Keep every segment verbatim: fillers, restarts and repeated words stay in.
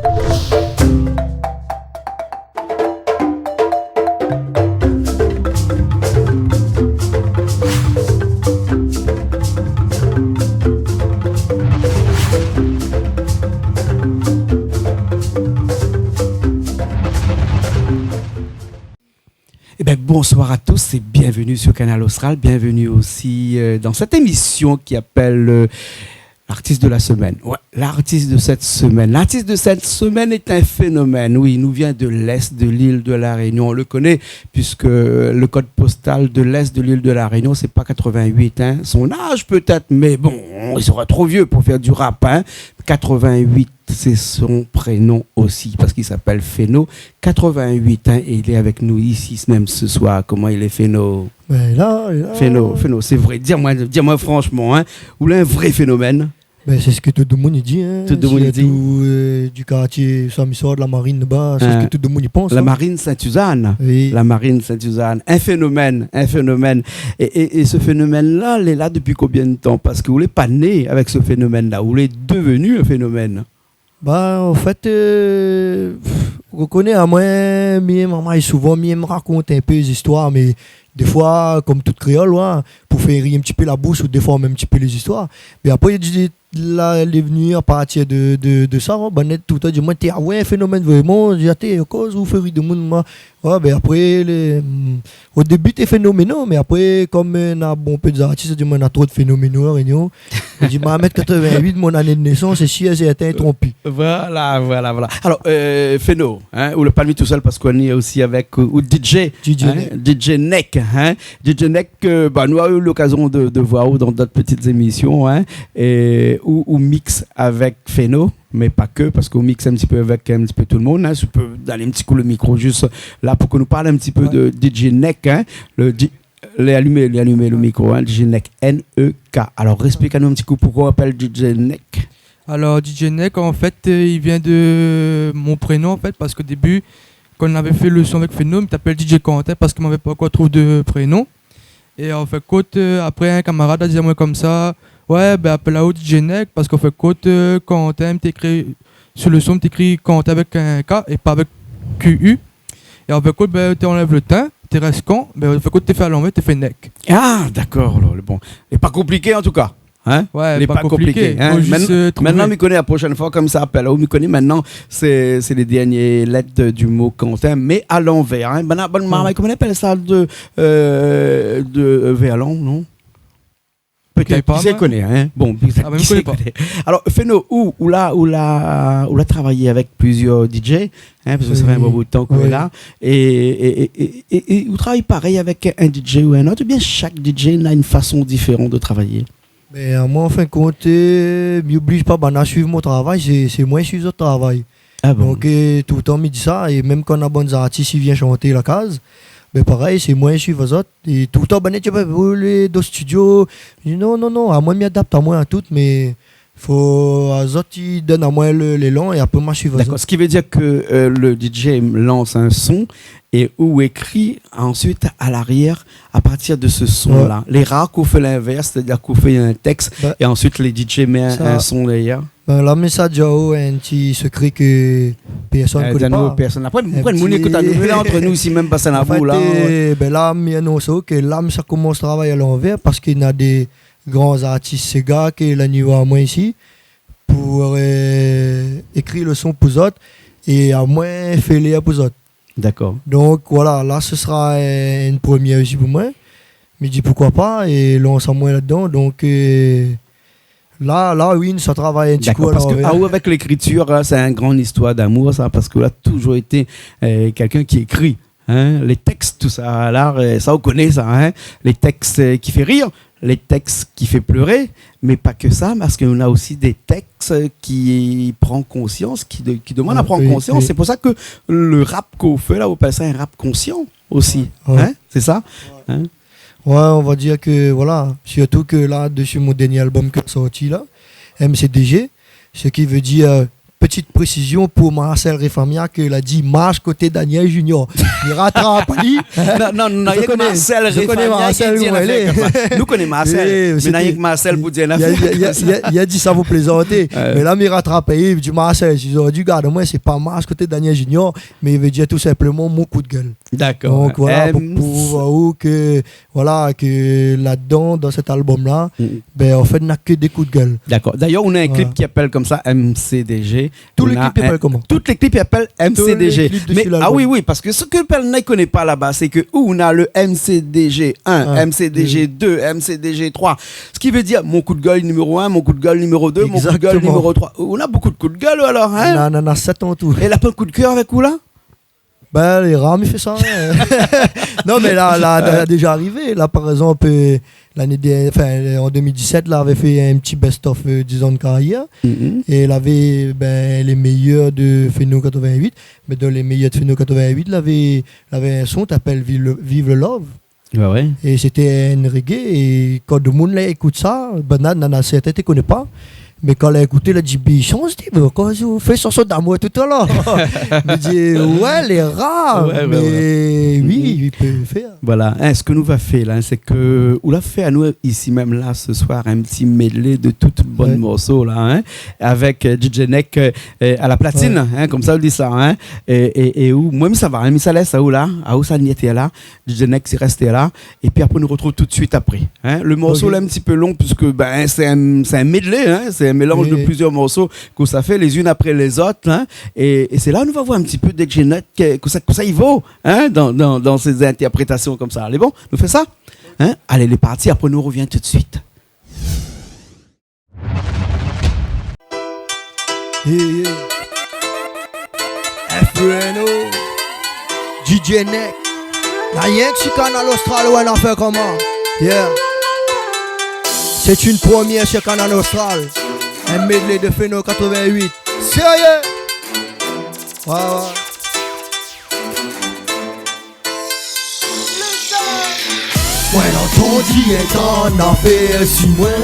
Eh ben, bonsoir à tous et bienvenue sur Kanal Austral. Bienvenue aussi, euh, dans cette émission qui appelle, euh, l'artiste de la semaine. Ouais, l'artiste de cette semaine. L'artiste de cette semaine est un phénomène. Oui, il nous vient de l'est de l'île de la Réunion. On le connaît puisque le code postal de l'est de l'île de la Réunion, c'est pas quatre-vingt-huit, hein. Son âge peut-être, mais bon, il sera trop vieux pour faire du rap, hein. Quatre-vingt-huit, c'est son prénom aussi, parce qu'il s'appelle Feno. Quatre-vingt-huit, hein, et il est avec nous ici même ce soir. Koman i lé, Feno ? Ben, la, la. Feno, Feno, sé vré. Di amoin, di amoin franshman, hein, ou lé in vré fénomèn. Ben, sé sak tout domoun i di, hein. Tout domoun i di. Sirtou, euh, du kartié, sa mi sort, la Marine laba, sé sak tout domoun i pans, hein. La Marine Sainte-Suzanne. Oui. La Marine Sainte-Suzanne. In fénomèn, in fénomèn. É, é, é se fénomèn-la, lé la dopi konbien d'tan ? Parske ou lé pa né avèk se fénomèn-la, ou lé devenu in fénomèn. Ba, an fèt, euh, pff, ou koné amoin, mi èm, amoin, souvan, mi èm rakont in pé zistoir, mé défoi, kom tout kréol, ouais, pou fé ri in ti pé la boush ou déform in ti pé lé zistoir. Mé apré, di, la, lé vni a partir de, de, de sa, ouais, bann nèt toultan di amoin, té, ah ouais, fénomèn vréman, di, ah, té, koz ou fé ri domoun, moin. Ouais, ben apré, lé, hmm, o débi, té fénoméno, mé apré, kom, euh, na bonpé d'artis, di amoin, na tro d'fénoméno La Rényon. Li di, ma mèt quatre-vingt-huit, mon ané de nésans, é si èl té tronp. Voilà, voilà, voilà. Alor, euh, Feno, hein, ou lé pa ni tousèl parske ou lé osi avèk, euh, ou DJ, DJ, hein, Neck. DJ Neck, hein. DJ Neck, euh, ba, nou la u lokazion de, de voir aou dan d'ot ti zémision, hein, é ou, ou mix avèk Feno, mé pa ke, parske ou mix in ti pé avèk in ti pé tout le moun, hein. Si ou pé donn in ti kou le mikro zis la pou ke nou parl in ti pé de DJ Neck, hein. Le di-, Lé alimé, lé alimé le mikro, hein, DJ Neck, N E K. Alor, résplik anou in ti kou poukoi i apèl DJ Neck. Alor, DJ Neck, an fèt, euh, i vien de mon prénon, an fèt, parske o débi, kan nou lavé fé le son avèk Feno, mi té apèl DJ Quentin, parske mi lavé pankor trouv de prénon. É an fèt kont, euh, apré, in kamarad la di amoin konmsa, ouais, ben, apèl aou DJ Neck, parske an fèt kont, euh, Quentin, mi té ékri, su le son, mi té ékri Quentin avèk in K é pa avèk Q U. É an fèt kont, ben, té anlèv le tin, té rès Can, ben, an fèt kont, té fé a lanvèr, té fé Neck. Ah, dakor, alor, bon. Lé pa konpliké, an tou ka. Hein ? Ouais, lé pa konpliké, hein. Fo zis, euh, trouvé. Mintnan, mi koné la proshèn foi konmsa i apèl. Ou mi koné mintnan, sé, sé lé dèrnié lèt du mo Quentin, mé a lanvèr, hein. Bann, bann marmay, koman i apèl sa, de, euh, de, euh, verlan, non ? Pétèt, kisa i koné, hein ? Bon, pétèt, kisa i koné. Alor, Feno, ou, ou la, ou la, ou la travay avèk plizièr DJ, hein, parske sa fé in bon bout d'tan ke ou lé la. É, é, é ou travay parèy avèk in DJ ou in ot, oubien shak DJ na in fason diféran de travay ? Ben, moin, an fin d'kont, euh, mi oblij pa banna suiv mon travay, sé, sé moin i suiv zot travay. Ah bon ? Donk, euh, toultan mi di sa, é mèm kan na bann zartis i vien shanté la kaz, ben parèy, sé moin i suiv azot. É toultan banna i di, ben, ou lé dan studio. Mi di, non, non, non, amoin mi adapt amoin a tout, mé fo azot i donn amoin le, lélan é apré ma suiv azot. Dakor, sak i vé dir ke, euh, le DJ lans in son é ou ékri ansuit a l'arièr a partir de se son-la. Ouais. Lé rar k'ou fé l'invèrs, sétadir k'ou fé in tèks é ansuit le DJ i mèt in, in son dèrièr. Ben, la, mi sa di aou in ti sekré ke pèrsone i koné pa. Apré, apré, moun i ékout anou, mé la, ant nou isi, mèm pa sa la. An fèt, euh, ben la, mi anons aou ke la, mi sa komans travay a lanvèr parske na dé gran zartis séga ke la ni oir amoin isi pou, euh, ékri le son pou zot é amoin fé lèr pou zot. Dakor. Donk, voilà, la, se sra, euh, in promièr osi pou moin. Mi di, poukoi pa, é lans amoin ladan. Donk, euh, la, la, oui, nou sa travay in ti kou a lanvèr. Dakor, parske, ah, ou, avèk lékritir, hein, sé in gran zistoir d'amour, sa, parske ou la touzour été, euh, kèlkin ki ékri, hein, lé tèks, tousa, la, euh, sa, ou koné sa, hein, lé tèks, euh, ki fé rir, lé tèks ki fé pléré, mé pa ke sa, parske nou na osi dé tèks ki pran konsians, ki de-, ki domann a pran konsians. Ouais, oui, oui. Sé pou sa ke le rap k'ou fé la, ou apèl sa in rap konsian osi, hein, sé sa ? Ouais. Hein ? Ouais, on va dir ke, voilà, sirtou ke la, dsi mon dèrnié album ke la sorti la, M C D G, sak i vé dir, euh, Petite précision pou Marcel Refamia ke la di marsh koté Daniel Junior. Mi ratrap ali. Non, non, non, zot i koné Marcel Refamia ki di in afèr konmsa. Nou koné Marcel, mé na rienk Marcel pou dir in afèr konmsa. Li la di sa pou plézanté. Mé la, mi ratrap ali, li di Marcel, si zot i di, gard, moin, sé pa marsh koté Daniel Junior, mé i vé dir tou sinpleman mon kou d'gèl. Dakor. Donk voilà, pou prouv aou ke voilà, ke ladan, dan sèt album-la, bin, an fèt, na ke dé kou d'gèl. Dakor. Dayèr, ou na in klip ki apèl konmsa M C D G. Tout lé klip i apèl koman ? Tout lé klip i apèl M C D G. Tout lé klip de lalbum. Mé, ah oui, oui, parske sak lé pèlin i koné pa laba, sé ke ou na le M C D G un, M C D G deux, M C D G trois. Sak i vé dir, mon kou d'gèl niméro un, mon kou d'gèl niméro deux, mon kou d'gèl niméro trois. Ou na bonpé de kou d'gèl, alor, hein ? Na, na, na sèt an tou. É la pa kou d'kèr avèk ou, la ? Bin, lé rar mi fé sa, hein. Non, mé la, la, la déza arivé. La, par égzanp, euh, lané dèrnièr, anfin, euh, an deux mille dix-sept, la, lavé fé in ti best-of, euh, dix an de karyèr. É lavé, bin, lé méyèr de Feno quatre-vingt-huit. Mé dan lé méyèr de Feno quatre-vingt-huit, lavé, lavé in son i apèl Vive le, Vive le Love. Ouais, ouais. É sété in reggae, é kan demoun la ékout sa, banna, nana sèrtin té koné pa. Mé kan la ékouté, la di, "Bichon, sé, mé kan ou fé shanson d'amour toutalèr." Mi di, "Ouais, lé rar, mé oui, i pé fèr." Voilà. Hein, sak nou va fé la, hein, sé ke, ou la fé anou isi mèm la, se soir, in ti medley de tout bann morso la, hein, avèk, euh, D J Neck, euh, euh, à la platine, hein, konmsa ou di sa, hein. É, é, é ou, moin, mi sava, hein, mi sa lès aou la, aou sa ni été la, D J Neck i rès la, épi apré nou artrouv tout suit apré, hein. Le morso la in ti pé lon, puiske, bin, sé in, sé in medley, hein, sé in mélanz de plizièr morso ke sa fé lé zinn apré lé zot, hein. É, é sé la nou va voir in ti pé D J Neck, ke, kosa, kosa i vo, hein, dan, dan, dan sé intèrprétasion konmsa. Alé, bon, nou fé sa, hein. Alé, lé parti, apré nou rovien tout suit. Yeah, yeah. F E N O, D J Neck. Na rienk si Kanal Austral ou in afèr konmsa. Yeah. C'est une première sur Kanal Austral. Un medley de Feno quatre-vingt-huit. Sérieux ? Ouais, ouais. Moin la antandi in ta nafèr si moin,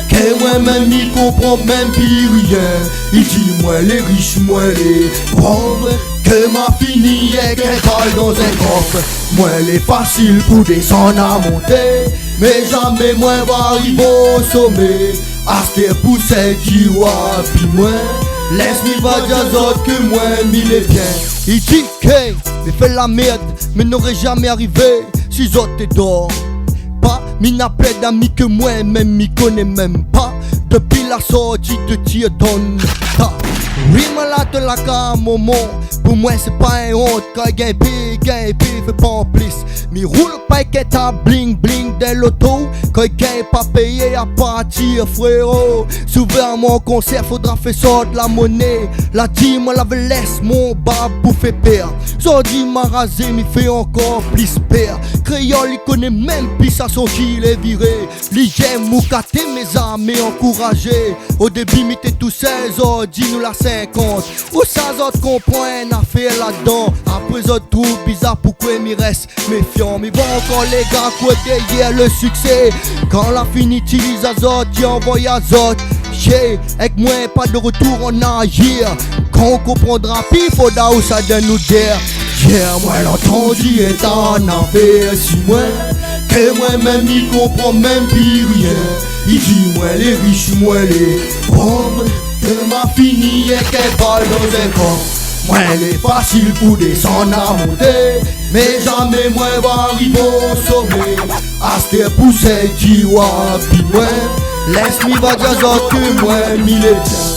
ke moin mèm mi konpran mèm pi rien. I di moin lé rish, moin lé pov, ke ma fini èk in bal dan in kof. Moin lé fasil pou désann a monté, mé zamé moin va ariv o somé. Astèr pou sèt i wa, pi moin, lès mi va di azot ke moin mi lé bien. I di ke mi fé la mèrd, mé noré zamé arivé si zot té dor. Pa, mi na plin d'ami ke moin mèm mi koné mèm pa, dépi la sorti de Tir Donn Ta. Oui, moin la té la ka momon, pou moin sé pa in ont, kan i gingn pé, i gingn pé, fé pa an plis. Mi roul pa èk in ta bling bling dan loto, kan i gingn pa péyé a partir, fréro. Si ou vé amoin an konsèr, fodra fé sort la moné. La di moin lavé lès mon barb pou fé pèr. Zordi ma razé, mi fé ankor plis pèr. Kréol i koné mèm pi sa son ki lé viré. Li yèm ou katé, mé zamé ankourazé. O débi mi té tousèl, zordi nou la sinkant. Ousa zot konpran in afèr ladan ? Apré zot trouv bizar, poukoué mi rès méfian ? Mi voi ankor lé ga kour dèrièr le siksé. Kan la fini itiliz azot, i anvoy azot. Shé, èk moin pa de retour an aryèr. Kan ou konprandra pi, fodra ou sa donn nou dèr. Yeah, moin la antandi in ta nafèr si moin, ke moin mèm mi konpran mèm pi rien. I di moin lé rish, moin lé pov, ke ma fini èk in bal dan in kof. Moin lé fasil pou désann a monté, mé zamé moin va ariv o somé. Astèr pou sèt i wa, pi moin, lès mi va di azot ke moin mi lé bien.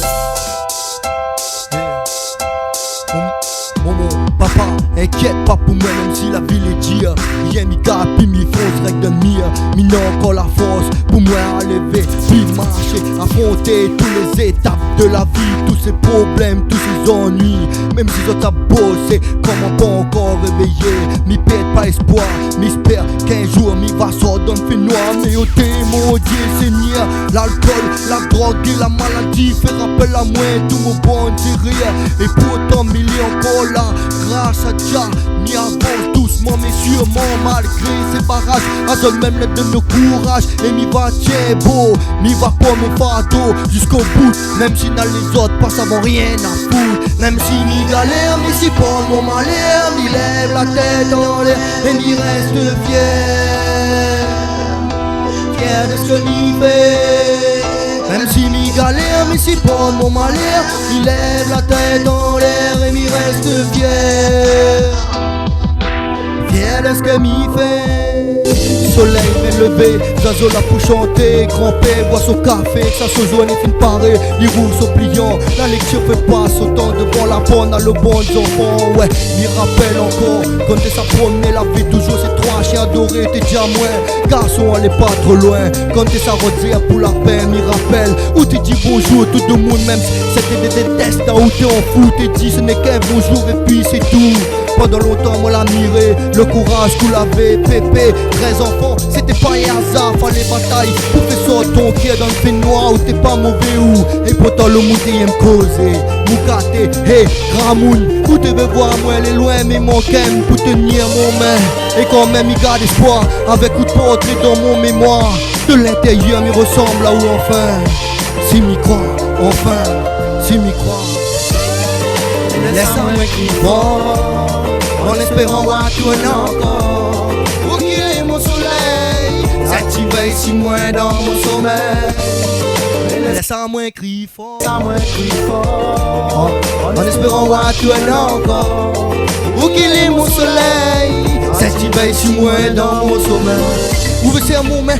Mon, mon, mon papa, inkièt pa pou moin, mèm si la vi lé dir. Rien mi kap, pi mi fons rèk dan mir. Mi na ankor la fors pou moin alévé, pi marshé, afronté tout lé zétap de la vi, tout sé problèm, tout sé zannui. Mèm si zot la bosé, koman pa ankor révéyé, mi pèrd pa éspoir, mi èspèr k'in zour mi va sort dan fénoir. Mé o té, mon Dié Sényèr, lalkol, la drog é la maladi fé rapèl amoin tout mon bon dérir. É pourtan mi lé ankor la, gras a Dia, mi avans dous Mé sirman, malgré sé baraz, azot mèm la donn anou kouraz. É mi va tienbo, mi va pran mon fardo ziska bout. Mèm si na lézot pa sav, rien a fout. Mèm si mi galèr, mi siport mon malèr. Mi lèv la tèt anlèr é mi rès fièr. Fièr de sak mi fé. Mèm si mi galèr, mi siport mon malèr. Mi lèv la tèt anlèr é mi rès fièr. Fièr de sak mi fé. Solèy i vien lévé, zoizo la pou shanté. Granpèr i boi son kafé, sa son zourné fine paré. Li rouv son plian, la léktir fé pa son tan. Dovan la bann, na lo bann zanfan, wé. Mi rapèl ankor, kan té sa promné la vi, touzour sé troi shien doré té di amwin: garson, alé pa tro loin. Kan té sa rod zèr pou la pèn, mi rapèl ou té di bonzour tout domoun, mèm si sété dé détèstan, ou té an fou, té di sé nek in bonzour épi sé tou. Pandan lontan mwin la miré lo kouraz k'ou lavé, pépé. Trèz zanfan, sété pa in azar, falé batay pou fé sort ton kèr dan lo fénoir, ou té pa mové ou. É pourtan lo moun té yèm kozé, moukaté, hé, gramoun, ou té vé voir mwin lé loin, mé mank amwin pou té ni mon min. É kanmèm mi gard léspoir, avèk out portré dan mon mémoir. De lintérièr mi rosanm aou anfin. Si mi kroi, anfin, si mi kroi. Lès amwin kri for, an éspéran oir tourn ankor. Ou ki lé mon solèy, sa ti vèy si mwin dan mon somèy. Lès amwin kri for. Sa mwin kri for, an éspéran oir tourn ankor. Ou ki lé mon solèy, sa ti vèy si mwin dan mon somèy. Ou vé sèr mon min,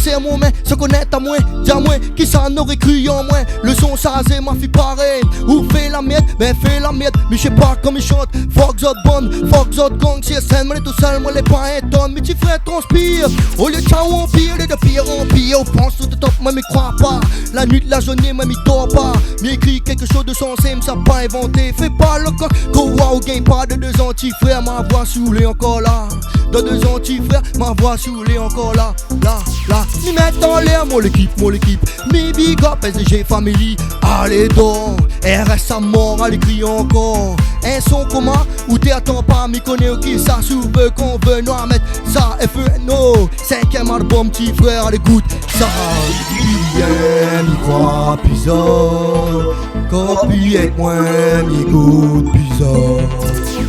sèr mon min, sa konèt amwin, di amwin kisa noré kri an mwin. Lo son sazé, ma fi paré. Ou fé la mèrd, bin fé la mèrd. Mi sé pa koman mi shant. Fok zot bann, fok zot gang. Si sèl mwin lé tousèl, mwin lé pa in tonn. Mi ti frèr transpir. Olié tchaw anpir, lé de pir an pir. Ou pans tout top, mwin mi kroi pa. La nuit, la zourné, mwin mi dor pa. Mi ékri kékshoz de sansé, mi sa pa invanté. Fé pa lo kok, koué ou gingn pa. De dé zan ti frèr, ma voi si ou lé ankor la. De dé zan ti frèr, ma voi si ou lé ankor la. La, la. Mi mèt anlèr mon lékip, mon lékip. Mi big up S D G Family. Alé dor, R S a mor, alé kri ankor. In son koman ou té atann pa, mi koné ou kisa, si ou vé kan ou vé nou mèt sa. F E N O, sinkièm album, ti frèr, alé gout sa. Di pi rien, mi kroi pi zot. Kan pi èk mwin, mi ékout pi zot.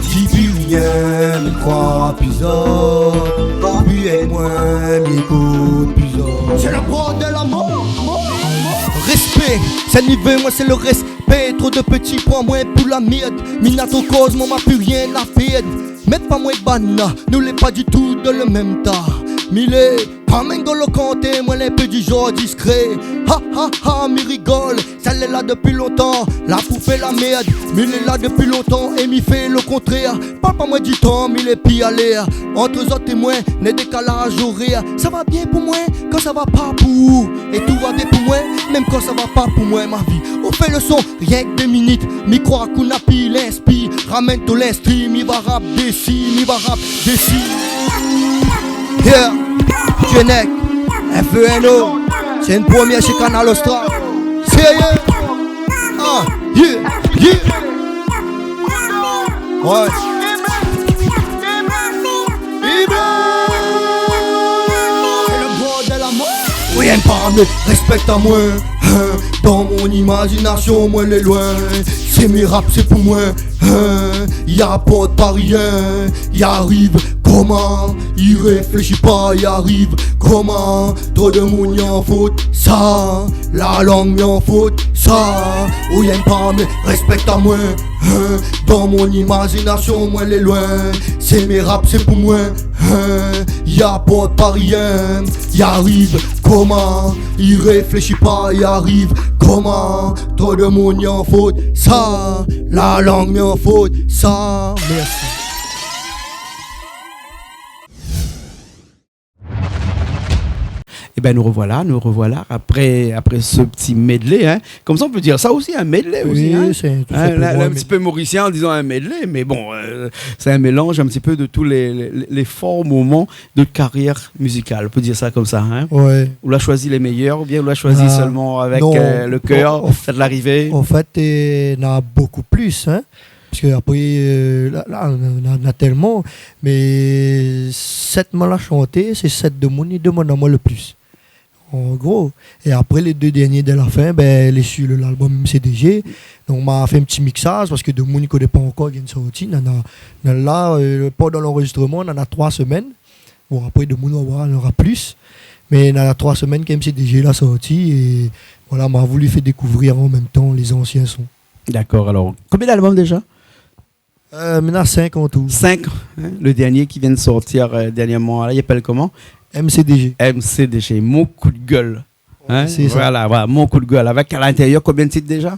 Di pi rien, mi kroi pi zot. Kan pi èk mwin, mi ékout pi zot. Sé la prod de la mor, mor, mor. Rèspé, sèl mi vé mwin sé lo rèspé. Tro de pti pran mwin pou la mèrd. Mi na tro koz, mwin ma pi rien a pèrd. Mèt pa mwin banna, nou lé pa ditou dan lo mèm ta. Mi lé pa mèm dan lo kanté, mwin lé in pé di zanr diskré. Ha, ha, ha, mi rigol, sèl-la lé la dopi lontan. La pou fé la mèrd, mi lé la dopi lontan é mi fé lo kontrèr. Parl pa mwin di tan, mi lé pi alèr. Ant zot é mwin, na dékalaz orèr. Sa va bien pou mwin, kan sa va pa pou ou. É tout va bien pou mwin, mèm kan sa va pa pou mwin, ma vi. Ou fé lo son, rienk dé minit. Mi kroi k'ou na pi l'inspir. Ramèn ton linstri, mi va rap dési, mi va rap dési. Yeah, Jenek, F E N O, sé in promié shé Kanal Austral. Sérié? Ah, yeah, yeah. Ouais. Sé lo bordèl a mor. Rien pa mé, rèspèk amwin. Hein, dan mon imazinasion, mwin lé loin. Si mi rap, sé pou mwin. Hein, i aport pa rien. I ariv koman? I réfléshi pa, i ariv koman? Tro de moun i an fot sa. La lang mi an fot sa. Ou yèm pa, mé rèspèk amwin. Hein, dan mon imazinasion, mwin lé loin. Si mi rap, sé pou mwin. Hein, i aport pa rien. I ariv koman? I réfléshi pa, i ariv koman? Tro de moun i an fot sa. La lang mi an fot sa. Mèrsi. Eh ben, nous revoilà, nous revoilà après, après ce petit medley, hein. Comme ça, on peut dire ça aussi, un medley aussi, hein. Oui, c'est tout simplement un petit peu mauricien en disant un medley, mais bon, euh, c'est un mélange un petit peu de tous les, les, les forts moments de carrière musicale, on peut dire ça comme ça, hein. Ouais. Ou la choisi les meilleurs, ou bien ou la choisi seulement avec, euh, le cœur, ça de l'arrivée ? Ah, non. En, en fait, euh, il y en a beaucoup plus, hein. Parske apré, euh, la, la, na, na, na tèlman, mé sèt moin la shanté, sé sèt demoun i demann amoin le plis. An gro. É apré, lé dé dèrnié de la fin, bin, lé si le, lalbom M C D G. Donk, ma fé in ti mixaz, parske demoun i koné pa ankor, i vien de sorti. Nana, nana la, euh, pandan lanrozistreman, nana troi semèn. Bon, apré, demoun va voir, nora plis. Mé nana troi semèn ke M C D G la sorti. É voilà, ma voulu fé dékouvrir an mèm tan lé zansien son. Dakor, alor, konbien d'albom déza ? Euh, mi néna sink an tou. Sink, hein ? Le dernier qui vient de sortir, euh, dernièrement, là, il appelle comment ? M C D G. M C D G, Mon coup de gueule. Hein ? Ouais, c'est ça. Voilà, voilà, Mon coup de gueule. Avec à l'intérieur combien de titres déjà ?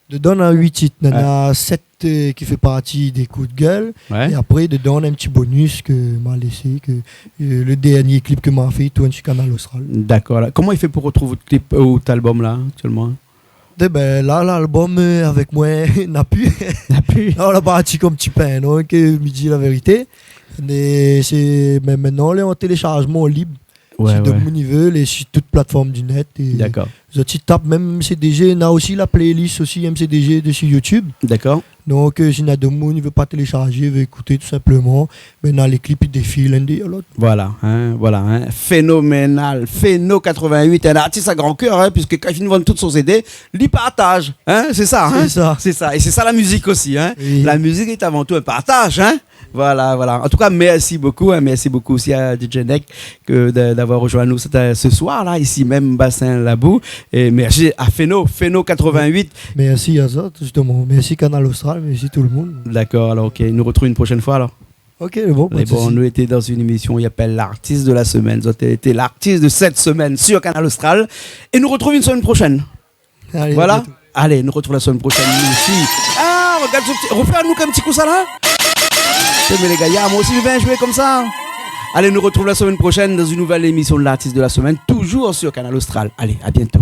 Dedan, nana uit tit. Nana sèt, euh, ki fé parti dé kou d'gèl. Ouais. É apré, dedan, nana in ti bonus ke ma lésé, ke, euh, le dernié klip ke ma fé, i tourn su Kanal Austral. Dakor, la. Koman i fé pou retrouv out klip, euh, out albom la, aktièlman ? Ében, la, lalbom, euh, avèk moin, na pi. Na pi. La, la parti konm ti pin, donk, euh, mi di la vérité. Mé sé, mé mintnan, lé an télécharjman lib. Ouais, ouais. Si demoun i vé, lé si tout platform du net. É zot i tap mèm M C D G, na osi la playlist osi M C D G dési YouTube. Dakor. Donk, euh, si na demoun i vé pa télécharjé, i vé ékouté tou sinpleman, bin, na lé klip i défil, inn dèyèr lot. Voilà, hein, voilà, hein. Phénoménal, Phéno quatre-vingt-huit, un artiste à grand cœur, hein, puisque kan li fini vann tout son C D, li partaz, hein, sé sa, hein. Sé sa. Sé sa, é sé sa la mizik osi, hein. Oui. La mizik lé avan tou in partaz, hein. Voilà, voilà. En tout cas, merci beaucoup, hein, merci beaucoup aussi à D J Neck que de, d'avoir rejoint nous ce, ce soir-là, ici même, Bassin Labou. Et merci à Phéno, Phéno quatre-vingt-huit. Merci à zot, justement. Merci Kanal Austral, merci tout le monde. Dakor, alor, OK. Nou retrouv in proshèn foi, alor. OK, bon, pa de sousi. Mé bon, nou lété dan in émision i apèl L'artiste de la semaine. Zot lété l'artiste de cette semaine sur Kanal Austral. É nou retrouv in semèn proshèn. Alé, voilà. À bientôt. Alé, nou retrouv la semèn proshèn, nou osi. Ah, regard ce ti, refé anou in ti kou sa la. Sé, mé lé gayar, moin osi mi vien zoué konmsa. Alé, nou retrouv la semèn proshèn dan in nouvèl émision de L'artiste de la semaine, toujours sur Kanal Austral. Alé, à bientôt.